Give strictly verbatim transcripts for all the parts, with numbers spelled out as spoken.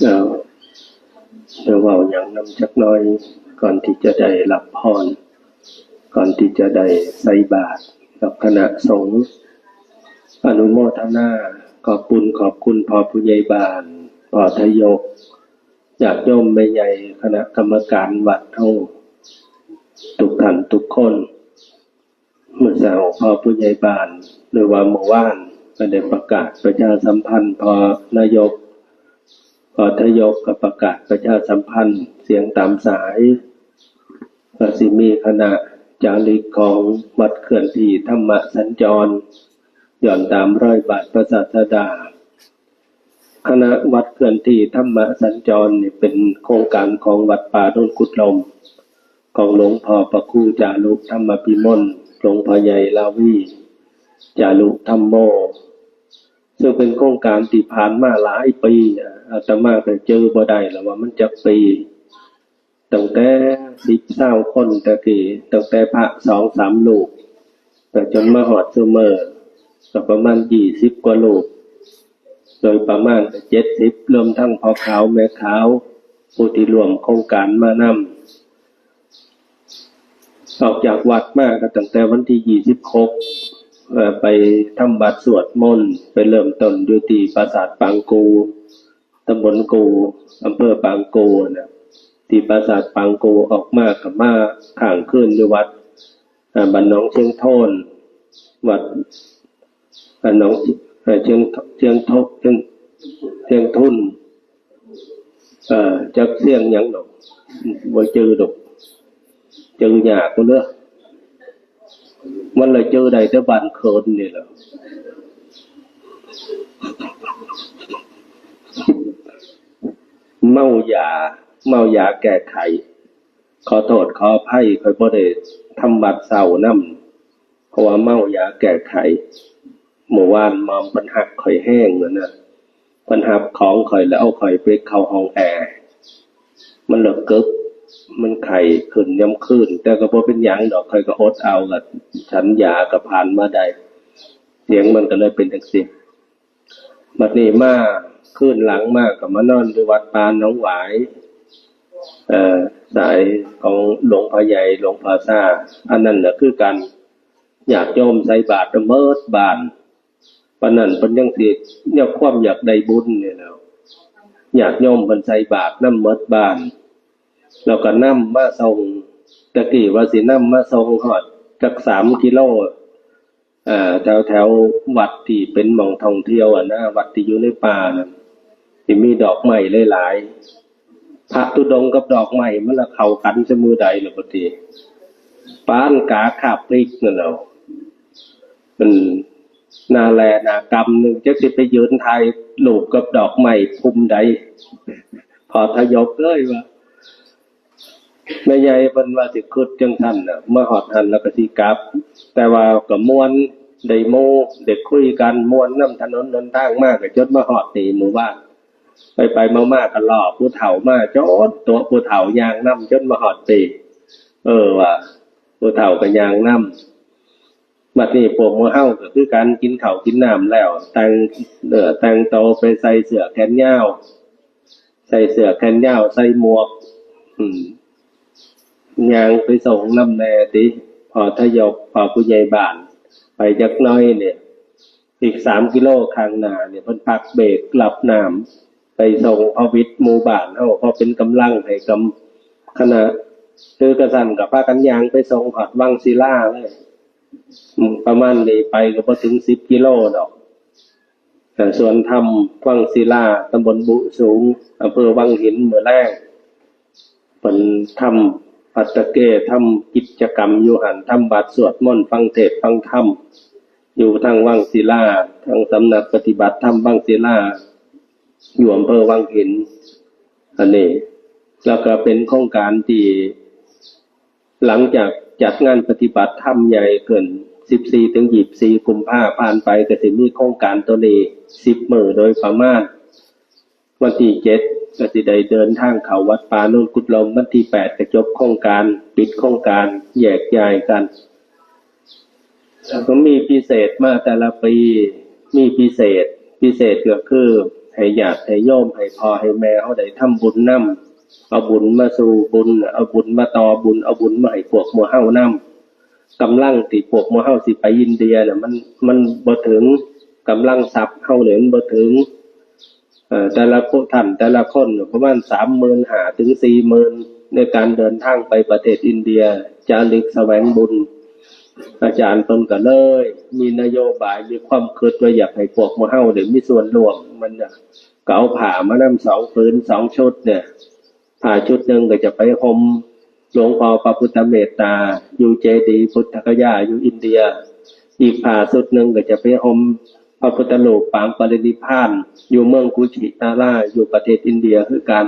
แล้วจะเว้าหยังนำจักหน่อย ก่อนที่จะได้รับพร ก่อนที่จะได้ใส่บาตรกับคณะสงฆ์ อนุโมทนา ขอบคุณ ขอบคุณพ่อผู้ใหญ่บ้าน พ่อทยก ญาติโยมแม่ใหญ่ คณะกรรมการวัดเฮา ทุกท่านทุกคน มื้อเช้าพ่อผู้ใหญ่บ้าน หรือว่าเมื่อวานก็ได้ประกาศประชาสัมพันธ์ พ่อนายก พ่อทยกก็ประกาศประชาสัมพันธ์เสียงตามสาย ก็สิมีคณะจาริกของวัดเคลื่อนที่ธรรมสัญจร ย้อนตามรอยบาทพระศาสดา คณะวัดเคลื่อนที่ธรรมสัญจรนี่เป็นโครงการของวัดป่าโนนกุดลม ของหลวงพ่อพระครูจารุธรรมพิมล หลวงพ่อใหญ่ลาวี จารุธรรมโม ซึ่งเป็นโครงการที่ผ่านมาหลายปี อาตมาก็จื่อบ่ได้แล้วว่ามันจักปี ตั้งแต่สิบซาวคนตะกี้ ตั้งแต่พระสองสามรูป ก็จนมาฮอดซุมื้อ ก็ประมาณยี่สิบกว่ารูป โดยประมาณเจ็ดสิบ รวมทั้งพ่อขาวแม่ขาว ผู้ที่ร่วมโครงการมานำ ออกจากวัดมาก็ตั้งแต่วันที่ยี่สิบหก เอ่อ ไปทำวัตรสวดมนต์ ไปเริ่มต้นอยู่ที่ปราสาทปางกู ตำบลกู อำเภอปางกูนะ ที่ปราสาทปางกู ออกมาก็มาค้างคืนอยู่วัด อ่า บ้านหนองเชียงโทน วัด อ่า หนอง อ่า เชียง เชียงทบ เชียง เชียงทุน เอ่อ จักเสียงหยังดอก บ่จื่อดอก จื่อยากพุ้นเด้อ มันละจื่อได้แต่บ้านเคินนี่แหละ เมายา เมายาแก้ไข ขอโทษขออภัย ข้อยบ่ได้ทำวัตรเช้านำ เพราะว่าเมายาแก้ไข เมื่อวานมอมเพิ่นฮักข้อยแฮงนั่นนะ เพิ่นฮับของข้อยแล้วเอาข้อยไปเข้าห้องแอร์ มันละกึบ มันไข้ขึ้นยามคืน แต่ก็บ่เป็นหยังดอก ข้อยก็อดเอา ก็ฉันยาก็ผ่านมาได้ เสียงมันก็เลยเป็นจั่งซี้ บัดนี้มา คืนหลังมาก็มานอนอยู่วัดป่าหนองหวาย เอ่อ สายของหลวงพ่อใหญ่ หลวงพ่อซ่า อันนั้นน่ะคือกัน ญาติโยมใส่บาตรเมิดบ้าน ปานนั้นเพิ่นยังสิ เนี่ย ความอยากได้บุญนี่แหล้ว ญาติโยมเพิ่นใส่บาตรนำเมิดบ้าน แล้วก็นำมาส่ง ตะกี้ว่าสินำมาส่งฮอดจักสามกิโล เอ่อ แถว แถววัดที่เป็นหม่องท่องเที่ยวอะนะ วัดที่อยู่ในป่าน่ะ ที่มีดอกไม้หลายๆ พระธุดงค์กับดอกไม้มันละเข้ากันซะมื้อใดล่ะบัดนี้ ปานกาคาบพริกนั่นแหล้ว มันหน้าแลหน้ากำหนึ่ง จักสิไปยืนถ่ายรูปกับดอกไม้พุ่มใด พ่อทยกเอ้ยว่า แม่ใหญ่เพิ่นว่าสิคิดจั่งซั่นน่ะ มาฮอดหั่นแล้วก็สิกลับ แต่ว่าก็ม่วน ได้หมู่ ได้คุยกัน ม่วนนำถนนหนทางมา ก็จนมาฮอดนี่หมู่บ้าน ไปๆ มาๆ ก็ล้อผู้เฒ่ามา จนตัวผู้เฒ่าย่างนำ จนมาฮอดนี่ เออ ว่าผู้เฒ่าก็ย่างนำ บัดนี้พวกหมู่เฮาก็คือกัน กินข้าวกินน้ำแล้ว แต่งเนื้อแต่งตัวไปใส่เสื้อแขนยาว ใส่เสื้อแขนยาว ใส่หมวก อืม ย่างไปส่งนำแหน่ติ พ่อทยก พ่อผู้ใหญ่บ้าน ไปจักหน่อยเนี่ย อีกสามกิโลข้างหน้าเนี่ย เพิ่นพักเบรกรับน้ำ ไปส่งพ่อวิทย์หมู่บ้านเฮา พอเป็นกำลังให้กับคณะ คือจั่งซั้นก็พากันย่างไปส่งฮอดวังศิลาเลย อืม ประมาณนี้ไปก็บ่ถึงสิบกิโลดอก เอ่อ สวนธรรมวังศิลา ตำบลบุสูง อำเภอวังหิน มื้อแลง เพิ่นทำภัตตะเก ทำกิจกรรมอยู่หั่น ทำวัตรสวดมนต์ ฟังเทศน์ฟังธรรม อยู่ทางวังศิลา ทางสำนักปฏิบัติธรรมวังศิลา อยู่อำเภอวังหิน อันนี้ แล้วก็เป็นโครงการที่ หลังจากจัดงานปฏิบัติธรรมใหญ่ขึ้น สิบสี่ถึงยี่สิบสี่กุมภาพันธ์ ผ่านไป ก็สิมีโครงการตัวนี้ สิบมื้อโดยประมาณ วันที่เจ็ด ก็สิได้เดินทางเข้าวัดป่าโนนกุดลม วันที่แปด ก็จบโครงการ ปิดโครงการ แยกย้ายกัน แล้วก็มีพิเศษมาแต่ละปี มีพิเศษ พิเศษก็คือ ให้ญาติให้โยมให้พ่อให้แม่เฮาได้ทำบุญนำ เอาบุญมาสู่บุญ เอาบุญมาต่อบุญ เอาบุญมาให้พวกหมู่เฮานำ กำลังที่พวกหมู่เฮาสิไปอินเดียน่ะ มัน มันบ่ถึง กำลังทรัพย์เฮาเนี่ยมันบ่ถึง เอ่อ แต่ละคน ท่านแต่ละคนน่ะประมาณสามหมื่นห้าถึงสี่หมื่น ในการเดินทางไปประเทศอินเดีย จาริกแสวงบุญ อาจารย์เพิ่นก็เลยมีนโยบาย มีความคิดว่าอยากให้พวกหมู่เฮาได้มีส่วนร่วม มันน่ะ ก็เอาผ้ามานำสองผืนสองชุดเนี่ย ผ้าชุดหนึ่งก็จะไปห่มหลวงพ่อพระพุทธเมตตา อยู่เจดีย์พุทธคยาอยู่อินเดีย อีกผ้าชุดหนึ่งก็จะไปห่มพระพุทธรูปปางปรินิพพาน อยู่เมืองกุชินารา อยู่ประเทศอินเดียคือกัน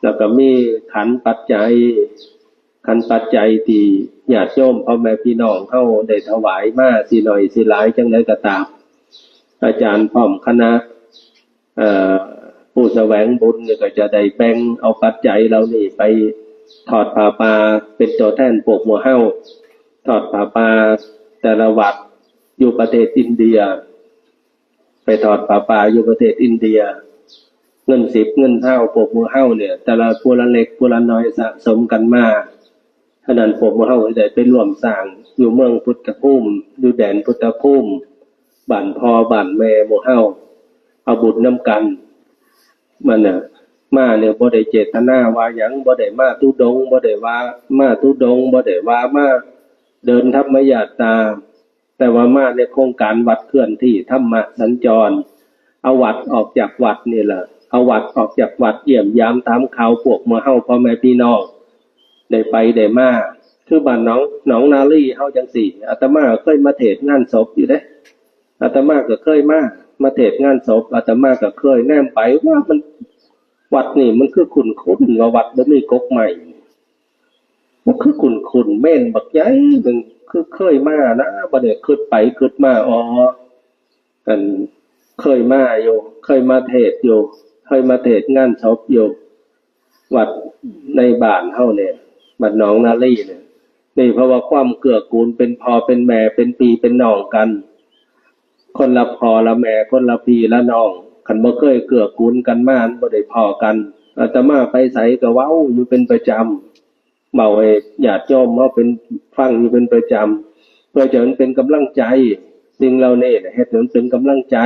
แล้วก็มีขันปัจจัย ขันปัจจัยที่ญาติโยมพ่อแม่พี่น้องเฮาได้ถวายมา สิน้อยสิหลายจั่งใดก็ตาม อาจารย์พร้อมคณะ เอ่อ ผู้แสวงบุญเนี่ยก็จะได้แบ่งเอาปัจจัยเหล่านี้ไปทอดผ้าป่า เป็นตัวแทนพวกหมู่เฮา ทอดผ้าป่าแต่ละวัดอยู่ประเทศอินเดีย ไปทอดผ้าป่าอยู่ประเทศอินเดีย เงินสิบเงินเฮา พวกหมู่เฮาเนี่ย แต่ละผู้ละเล็กผู้ละน้อยสะสมกันมา ฉะนั้นพวกหมู่เฮาได้ไปร่วมสร้างอยู่เมืองพุทธภูมิ อยู่แดนพุทธภูมิ บ้านพ่อบ้านแม่หมู่เฮา เอาบุญนำกัน มันน่ะ มาเนี่ยบ่ได้เจตนาว่าหยัง บ่ได้มาธุดงค์ บ่ได้ว่ามาธุดงค์ บ่ได้ว่ามาเดินธรรมยาตรา แต่ว่ามาในโครงการวัดเคลื่อนที่ธรรมะสัญจร เอาวัดออกจากวัดนี่แหละ เอาวัดออกจากวัด เยี่ยมยามถามข่าวพวกหมู่เฮาพ่อแม่พี่น้อง ได้ไปได้มา คือบ้านหนอง หนองนาลีเฮาจั่งซี้ อาตมาก็เคยมาเทศน์งานศพอยู่เด้ อาตมาก็เคยมา มาเทศน์งานศพ อาตมาก็เคยแนมไปว่ามัน วัดนี่มันคือคุ้นๆ ว่าวัดบ่มีกกไม้ มันคือคุ้นๆ เมนบักใหญ่หนึ่ง คือเคยมานะ บัดนี้คิดไปคิดมา อ๋อ อันเคยมาอยู่ เคยมาเทศน์อยู่ เคยมาเทศน์งานศพอยู่ วัดในบ้านเฮาเนี่ย บ้านหนองนาลีเนี่ย นี่เพราะว่าความเกื้อกูลเป็นพ่อเป็นแม่ เป็นพี่เป็นน้องกัน คนละพ่อละแม่ คนละพี่ละน้อง คันบ่เคยเกื้อกูลกันมา มันบ่ได้พ้อกัน อาตมาไปไสก็เว้าอยู่เป็นประจำ เว้าให้ญาติโยมเฮาเป็น ฟังอยู่เป็นประจำ เพื่อจะมันเป็นกำลังใจ สิ่งเหล่านี้น่ะ เฮ็ดให้มันเป็นกำลังใจ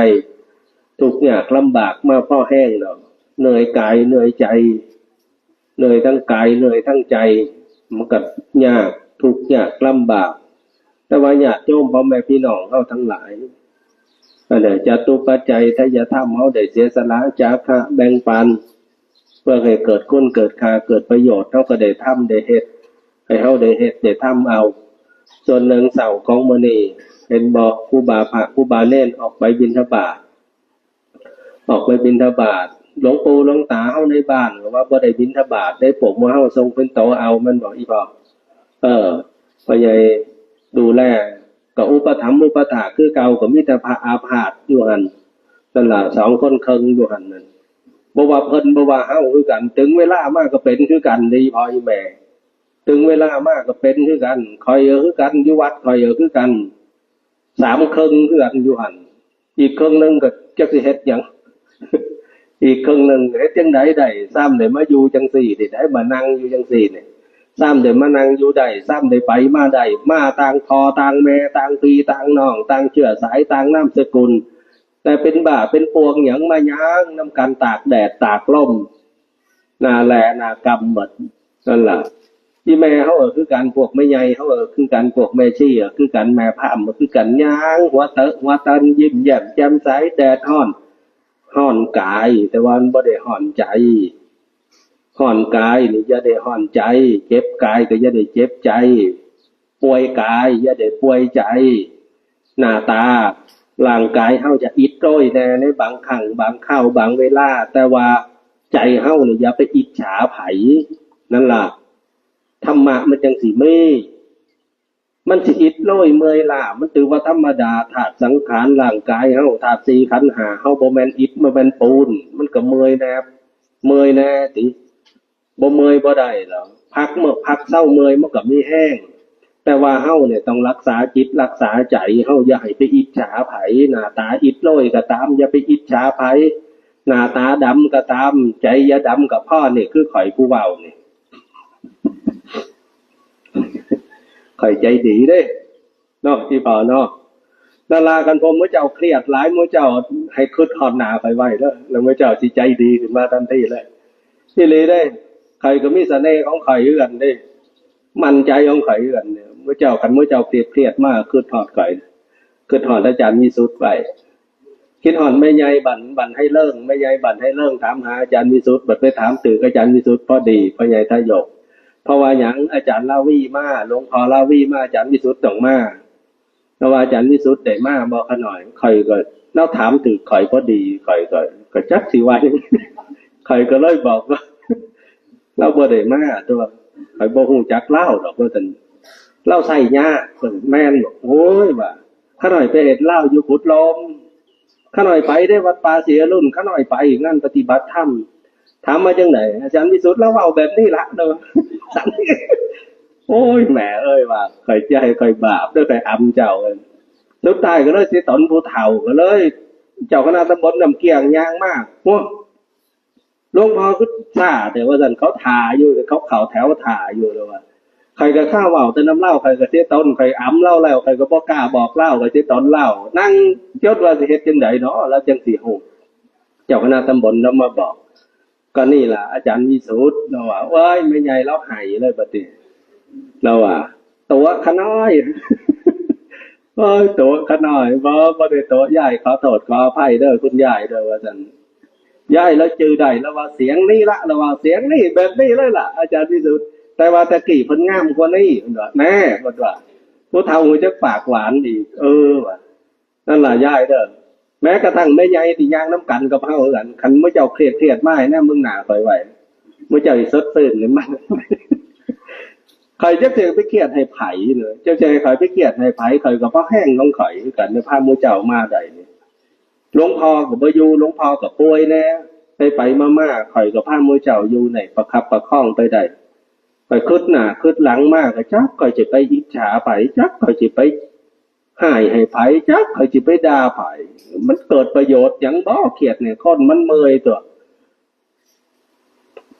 ทุกข์ยากลำบากมาพอแฮงแล้ว เหนื่อยกายเหนื่อยใจ เหนื่อยทั้งกายเหนื่อยทั้งใจ มันก็ยาก ทุกข์ยากลำบาก แต่ว่าญาติโยมพ่อแม่พี่น้องเฮาทั้งหลาย อันนั้นจตุปัจจัยทายธรรมเฮาได้เสียสละจาคะแบ่งปัน เพื่อให้เกิดคุณเกิดค่าเกิดประโยชน์ เฮาก็ได้ทำได้เฮ็ด ให้เฮาได้เฮ็ดได้ทำเอา ส่วนหนึ่งเช้าของมื้อนี้ เห็นบ่ ครูบาพระครูบาเณรออกไปบิณฑบาต ออกไปบิณฑบาต หลวงปู่หลวงตาเฮาในบ้านก็ว่าบ่ได้บิณฑบาต ได้พวกหมู่เฮาส่งเป็นโตเอา แม่นบ่อีพ่อ เออ พ่อใหญ่ดูแล ก็อุปถัมภ์อุปถากคือเก่า ก็มีแต่พระอาพาธอยู่หั่น นั่นล่ะ สองคนครึ่งอยู่หั่นนั่น บ่ว่าเพิ่นบ่ว่าเฮาคือกัน ถึงเวลามาก็เป็นคือกันเด้ อีพ่ออีแม่ ถึงเวลามาก็เป็นคือกัน ข้อยก็คือกัน อยู่วัดข้อยก็คือกัน สามครึ่งคือกันอยู่หั่น อีกครึ่งหนึ่งก็จักสิเฮ็ดหยัง อีกครึ่งหนึ่งเฮ็ดจั่งใดได้ ซ้ำได้มาอยู่จั่งซี้นี่ ได้มานั่งอยู่จั่งซี้นี่ ซ้ำได้มานั่งอยู่ได้ ซ้ำได้ไปมาได้ มาต่างพ่อต่างแม่ ต่างพี่ต่างน้อง ต่างเชื้อสาย ต่างนามสกุล แต่เป็นบ้าเป็นป่วงหยังมาย่างนำกันตากแดดตากลม หน้าแลหน้ากำหมด นั่นล่ะ อีแม่เฮาก็คือกัน พวกแม่ใหญ่เฮาก็คือกัน พวกแม่ชีก็คือกัน แม่พราหมณ์ก็คือกัน ย่างหัวเต๊อะหัวตัน ยิ้มแย้มแจ่มใส แดดฮ้อน ฮ้อนกาย แต่ว่ามันบ่ได้ฮ้อนใจ ฮ้อนกายนี่อย่าได้ฮ้อนใจ เจ็บกายก็อย่าได้เจ็บใจ ป่วยกายอย่าได้ป่วยใจ หน้าตา ร่างกายเฮาจะอิดโรยแน่ในบางครั้ง บางคราว บางเวลา แต่ว่าใจเฮานี่อย่าไปอิจฉาไผ นั่นล่ะ ธรรมะมันจั่งสิมี มันสิอิดโรยเมื่อยล้า มันถือว่าธรรมดา ธาตุสังขารร่างกายเฮา ธาตุสี่ขันธ์ห้าเฮา บ่แม่นอิฐ บ่แม่นปูน มันก็เมื่อยแน่ เมื่อยแน่ติ บ่เมื่อยบ่ได้หรอก พักเมื่อ พักเซาเมื่อยมันก็มีแฮง แต่ว่าเฮาเนี่ยต้องรักษาจิตรักษาใจเฮา อย่าให้ไปอิจฉาไผ หน้าตาอิดโรยก็ตาม อย่าไปอิจฉาไผ หน้าตาดำก็ตาม ใจอย่าดำกับพ่อนี่คือข่อยผู้เว้านี่ ข่อยใจดีเด้เนาะที่พ่อเนาะ นั่นล่ะ คันพวกหมู่เจ้าเครียดหลาย หมู่เจ้าให้คิดฮอดหน้าข่อยไว้เด้อ แล้วหมู่เจ้าสิใจดีขึ้นมาทันทีเลย อีหลีเด้ ข่อยก็มีเสน่ห์ของข่อยคือกันเด้ มั่นใจของข่อยคือกันเนี่ย หมู่เจ้า คันหมู่เจ้าเครียดเครียดมาคิดฮอดข่อย คิดฮอดอาจารย์วิสุทธิ์ไว้ คิดฮอดแม่ใหญ่บั่น บั่นไฮเริ่ง แม่ใหญ่บั่นไฮเริ่งถามหาอาจารย์วิสุทธิ์ บัดไปถามถืกอาจารย์วิสุทธิ์พอดี พ่อใหญ่ทยก เพราะว่าหยัง อาจารย์ลาวีมา หลวงพ่อลาวีมา อาจารย์วิสุทธิ์ต้องมา แต่ว่าอาจารย์วิสุทธิ์ได้มาบ่ ข้าน้อย ข่อยก็ ลาวถามถืกข่อยพอดี ข่อยก็ ก็จักสิว่าหยัง ข่อยก็เลยบอกว่า ลาวบ่ได้มาตัว ข่อยบ่ฮู้จักลาวดอก ว่าซั่น ลาวใช้ยาก แม่นบ่ โอ้ย ว่า ข้าน้อยไปเห็นลาวอยู่กุดลม ข้าน้อยไปได้วัดป่าศรีอรุณ ข้าน้อยไปงานปฏิบัติธรรม ถามมาจังได๋ อาจารย์วิสุทธิ์ลาวเว้าแบบนี้ละเนาะ โอ้ย แม่เอ้ย ว่า ข่อยจะให้ข่อยบาปเด้อ ข่อยอำเจ้า สุดท้ายก็เลยสิตนผู้เฒ่า ก็เลย เจ้าคณะตำบลน้ำเกี้ยงย่างมา โอ้ หลวงพ่อคือช้าแท้ ว่าซั่น เขาถ่าอยู่ เขาเข้าแถวถ่าอยู่ แล้วว่า ข่อยก็คาเว้าแต่นำลาว ข่อยก็สิตน ข่อยอำลาวแล้ว ข่อยก็บ่กล้าบอกลาว ข่อยสิตนลาว นั่งจดว่าสิเฮ็ดจังใด๋เนาะ ลาวจังสิฮู้ เจ้าคณะตำบลลาวมาบอก ก็นี่ล่ะ อาจารย์วิสุทธิ์ลาวว่า โอ๊ย แม่ใหญ่ลาวไห้เลยบัดนี้ ลาวว่า ตั๋วข้าน้อย โอ๊ย ตั๋วข้าน้อย บ่ บ่ได้ตั๋วยาย ขอโทษขออภัยเด้อคุณยายเด้อ ว่าซั่น ยายลาวจื่อได้ ลาวว่าเสียงนี้ละ ลาวว่าเสียงนี้ แบบนี้เลยล่ะ อาจารย์วิสุทธิ์ แต่ว่าแต่กี้เพิ่นงามกว่านี้ เพิ่นว่า แน่ เพิ่นว่า ผู้เฒ่าฮู้จักปากหวานอีก เออ ว่า นั่นล่ะยายเด้อ แม้กระทั่งแม่ใหญ่ที่ย่างนำกันกับเฮาคือกัน คันหมู่เจ้าเครียดๆมา แนมเบิ่งหน้าข่อยไว้ หมู่เจ้าสิสดชื่นขึ้นมา ข่อยจักสิไปเครียดให้ไผเนาะ จักสิให้ข่อยไปเครียดให้ไผ ข่อยก็พอแฮงของข่อยคือกัน ได้พาหมู่เจ้ามาได้นี่ หลวงพ่อก็บ่อยู่ หลวงพ่อก็ป่วยแน่ ไปๆมาๆ ข่อยก็พาหมู่เจ้าอยู่ได้ ประคับประคองไปได้ ข่อยคิดหน้าคิดหลังมาก็จักข่อยสิไปอิจฉาไผ จักข่อยสิไป ฮ้ายให้ไผ จักข่อยสิไปด่าไผ มันเกิดประโยชน์หยังบ่ เครียดให้คน มันเมื่อยตั๊ว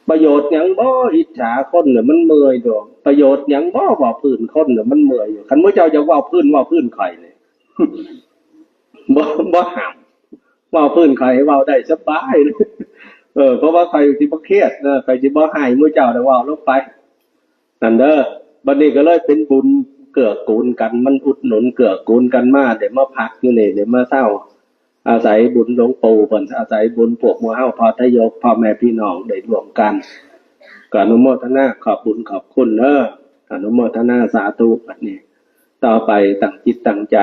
ประโยชน์หยังบ่ อิจฉาคนน่ะ มันเมื่อยตั๊ว ประโยชน์หยังบ่ เว้าพื้นคนน่ะ มันเมื่อยอยู่ คันหมู่เจ้าอยากเว้าพื้น เว้าพื้นข่อยนี่ บ่ บ่ห้าม เว้าพื้นข่อยเว้าได้สบาย เออ เพราะว่าข่อยสิบ่เครียด เออ ข่อยสิบ่ฮ้ายหมู่เจ้า ได้เว้าลงไป นั่นเด้อ บัดนี้ก็เลยเป็นบุญเกื้อกูลกัน มันอุดหนุนเกื้อกูลกันมา ได้มาพักอยู่นี่ ได้มาเซา อาศัยบุญหลวงปู่เพิ่น อาศัยบุญพวกหมู่เฮา พ่อทยก พ่อแม่พี่น้องได้ร่วมกัน ก็อนุโมทนาขอบบุญขอบคุณเด้อ อนุโมทนาสาธุ บัดนี้ ต่อไปตั้งจิตตั้งใจ